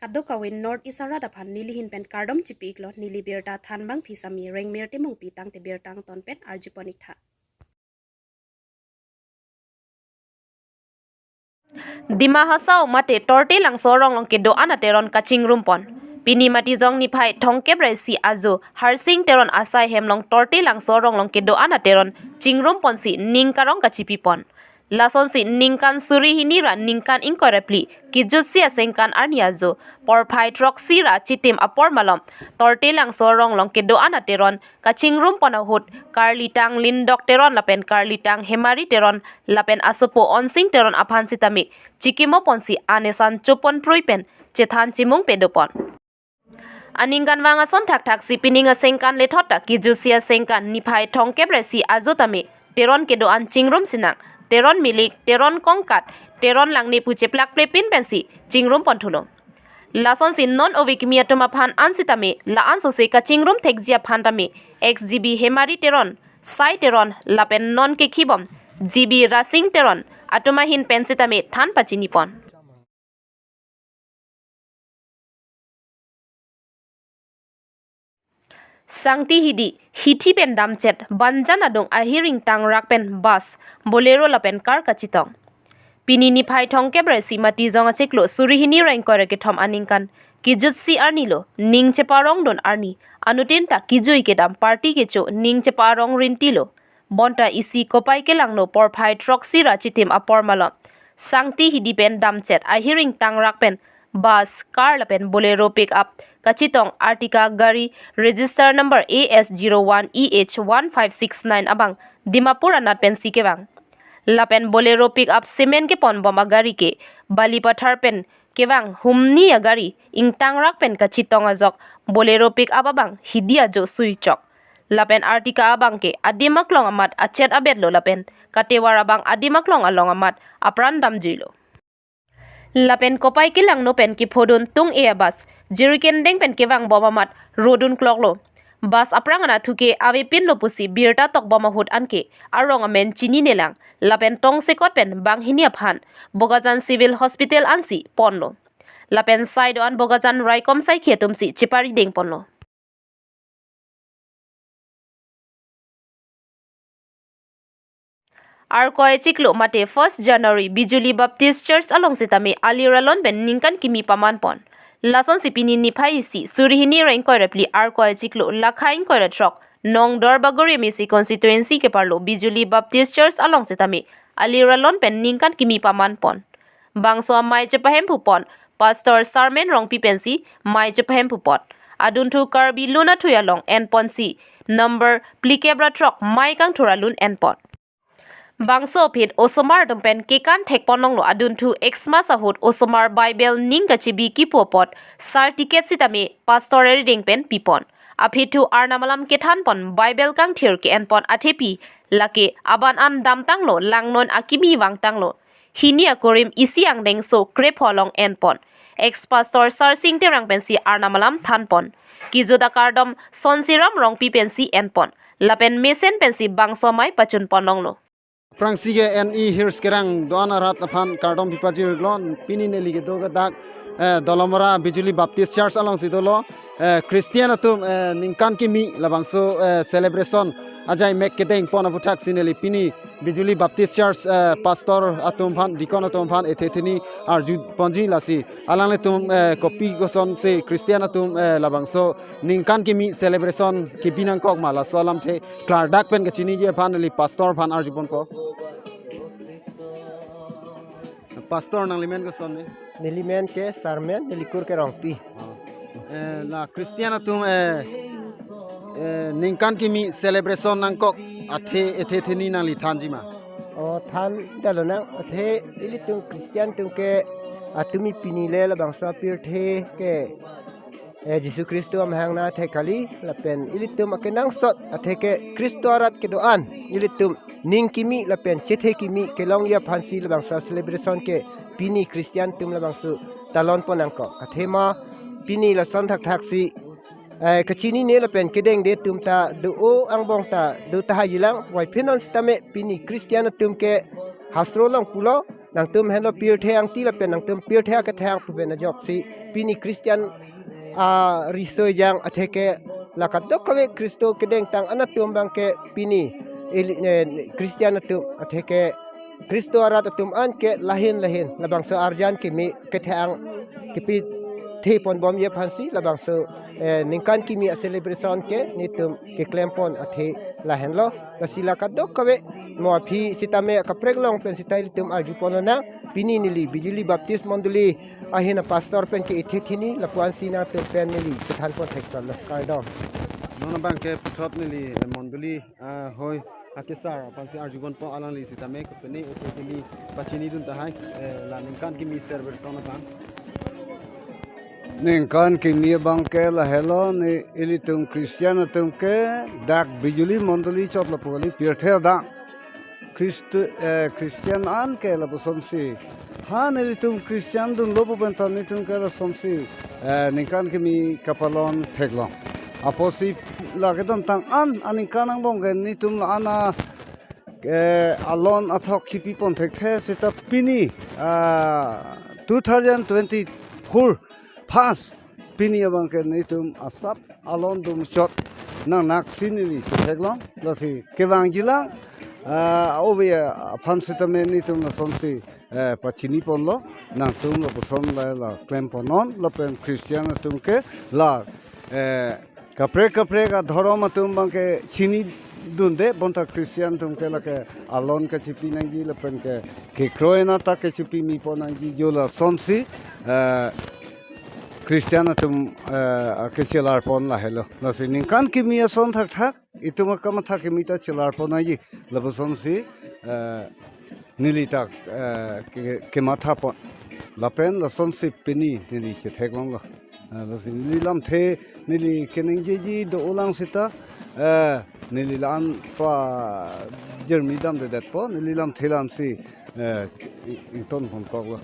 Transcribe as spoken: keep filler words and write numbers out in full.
Kadokave North East arat aphan neli ahin pen kardom chipi-iklo, neli birta thanbang phi sami Rengmir Timungpi, tangte birta angton pen arjupon-iktha. Dima Hasao mate Tortilangso arong along kedo-an ateron kachingrumpon. Pini Matijong niphai thomkep ra isi ajo Harsing Teron asai hem along Tortilangso arong along kedo-an ateron chingrumponsi ning karong kachipipon. Lasonsi ningkan suri hini ra ningkan ingkoi ra phli kijutsi asengkan arni ajo porphai throksi ra chitim apor malom Tortilangso arong along kedo-an ateron kachingrumpon ahut karlitang Lindok Teron lapen karlitang Hemari Teron lapen asopo Onsing Teron aphan sitame chikimoponsi anesan choponprui pen chethan chimung pedopon. Aningkanvang ason thakthaksi pining asengkan lethot ta kijutsi asengkan niphai thomkep ra isi ajo tame Teron kedo-an chingrum sinang, Teron Milik, Teron Kongkat, Teron Langne pu cheplakple pin pensi chingrumpon thulo. Lasonsi non ove kimi atum aphan ansitame la-an sose kachingrum thekji aphan tame ex G B Hemari Teron, Sai Teron lapen non kekhibom G B Rasing Teron atum ahin pen sitame than pachinipon. Sangti hidi hithi pen damchet Banjan adung ahir ingtangrak pen bus, Bolero lapen car kachitong. Pini niphai thomkep ra isi Matijong achiklo suri hini ra ingkoi ra kethom aningkan kijutsi arni lo, ning cheparongdun arni, anuttin ta kejui kedam party kecho ning cheparong rintilo. Bonta isi Kopai kelangno porphai throksi ra chitim apor malom Sangti hidi pen damchet ahir ingtangrak pen bus, car lapen Bolero pick up kachitong Ertiga gari register number A S zero one E H one five six nine abang Dimapur anat pensi kevang. Lapen Bolero pick up cement keponbom agari ke Balipathar pen kevang humni agari ingtangrak pen kachitong ajok Bolero pick up abang hidi ajo suichok. Lapen Ertiga abang ke adim aklong amat achet abetlo lapen katovar abang adim aklong along amat apran damjuilo. Lapen Kopai kelangno pen kephodun tung-e a-bus, jerry can deng pen kevangbom amat rodun kloklo. Bus aphrang anatthu ke avepinlo pusi birta tokbom ahut anke arong amen chininelang, lapen tongsekot pen banghini aphan Bokajan Civil Hospital ansi ponlo. Lapen sai do-an Bokajan raikom saikhi atumsi chepari dengponlo. Arkoi achiklo mate first January Bijuli Baptist Church along sitame alir alon pen ningkan kimi pamanpon. Lasonsi pini niphai isi suri hini ra ingkoi ra phli Arkoi achiklo lakha ingkoi ra throk Nong Duarbagori M A C constituency keparlo Bijuli Baptist Church along sitame alir alon pen ningkan kimi pamanpon. Bangso amei chepahemphupon Pastor Sarmen Rongpi pensi mei chepahemphupon. Adunthu Karbi lun athui along enponsi number phlikep ra throk mei kangthur alun enpon. Bangso aphi osomar atum pen kekan thekponlonglo, adunthu Xmas ahut osomar Bible ning kachebi kipu apot certificate sitame pastor arideng pen pipon. Aphi thu Arnam alam kethanpon Bible kangthir ke-enpon athepi lake aban an damtanglo, langnon akimi vangtanglo. Hini akurim isi angdengso krepho along enpon. Ex Pastor Sarsing Terang pensi Arnam alam thanpon. Kijut akardom Sonsiram Rongpi pensi enpon. Lapen mesen pensi bangso amei pachunponlonglo. Aphrangsi ke N E Hirsk Terang do-an arat aphan kardom pipajirlo. Pini neli kedo ke dak, eh, Dolamara Bijuli Baptist Church alongsi dolo. Eh, Christian atum, eh, ningkan kimi labangso, eh, celebration ajai mek kedengpon aputhaksi neli pini Bijuli Baptist Church, eh, pastor atum aphan, deacon atum aphan ethe theni arjuponji, lasi alanglitum, eh, kopi kosonsi Christian atum, eh, labangso ningkan kimi celebration kebi nangkok ma, laso alamthe klardak pen kachiniji aphan neli pastor aphan arjuponpo. Pastor, nanglimen koson ne? Nelimen ke Sarmen, nelikur ke Rongpi. Eh, la Christian atum, eh, eh, ningkan kimi celebration nangkok athe ethe theni nangli thanji ma? O, thandalonang, athe ilitum Christian atum ke atumi pini le labangso apirthe ke, eh, Jisu Khristo amahang nangthe kali, lapen ilitum akenangsot athe ke Khristo arat kedo-an ilitum ning kimi lapen chethe kimi kelongji aphansi labangso celebration ke pini Christian atum labangso talonpon nangkok. Athema pini lason thakthaksi, eh, kachinine lapen kedengde atum ta do-o angbong ta do tahaijilang, puvoiphit non sitame pini Christian atum ke hastro along pulo, nangtum henlo pirthe angti lapen nangtum pirthe akethe ang pu pen ajoksi pini Christian ariso ejang atheke la kadokave Khristo kedengtang an atum abangke pini ili, eh, Christian atum atheke Khristo arat atum anke lahin lahin labangso arjan kimi kethe ang kipithe ponbomji aphansi labangso, eh, ningkan kimi a-celebration ke netum keklempon athe lahenlo. Lasi la kadokave mo aphi sitame kaprek along pen sita ilitum arjupon lonang, pini neli Bijuli Baptist Mondoli ahin a-pastor pen ke-ithe thini lapu-ansi nangtum pen neli chethanpon thekchotlo, kardom. Non abangke puthot neli, eh, mondoli, ah, hoi akesar aphansi arjuponpo, alangli sitame kopine ete kimi pachinidun tahai, eh, la ningkan kimi celebration aphan. Ningkan kimi abangke lahelo, ne ilitum Christian atum ke dak Bijuli Mondoli chot lapu kali, pirthe adang Khristo, eh, Christian anke lapusonsi. Ha nelitum Christian dunlo pu pen ta netum ke lasonsi, eh, ningkan kimi kapalon theklong. Apotsi la kedamtang an aningkan angbong ke netum la-an a, eh, alon athok chipipon thekthe seta pini, ah, two thousand twenty-four first pini abangke netum asap alon dum chot nangnaksi neli chetheklong, lasi kevangjilang, ah, ove aphan sitame netum lasonsi, eh, pachiniponlo, nangtum lapuson la, la klemponnon, lapen Christian atum ke la, eh, kaprek kaprek adhorom atum abangke chinidunde, bonta Christian atum ke lake alon kachipi nangji lapen ke kekroi na ta kachipi mipon nangji, jo lasonsi, eh, Christian atum, eh, kechelarpon lahelo. Lasi ningkan kimi ason thakthak itum akamatha kimi ta chelarpon nangji, lapusonsi, eh, neli ta, eh, ke, kemathapon. Lapen lasonsi pini neli chetheklonglo. Eh, lasi neli lamthe, neli keningjeji do-olang seta, eh, neli la-an pajirmi damdedetpo, neli lamthe lamsi, eh, ingtonponkoklo.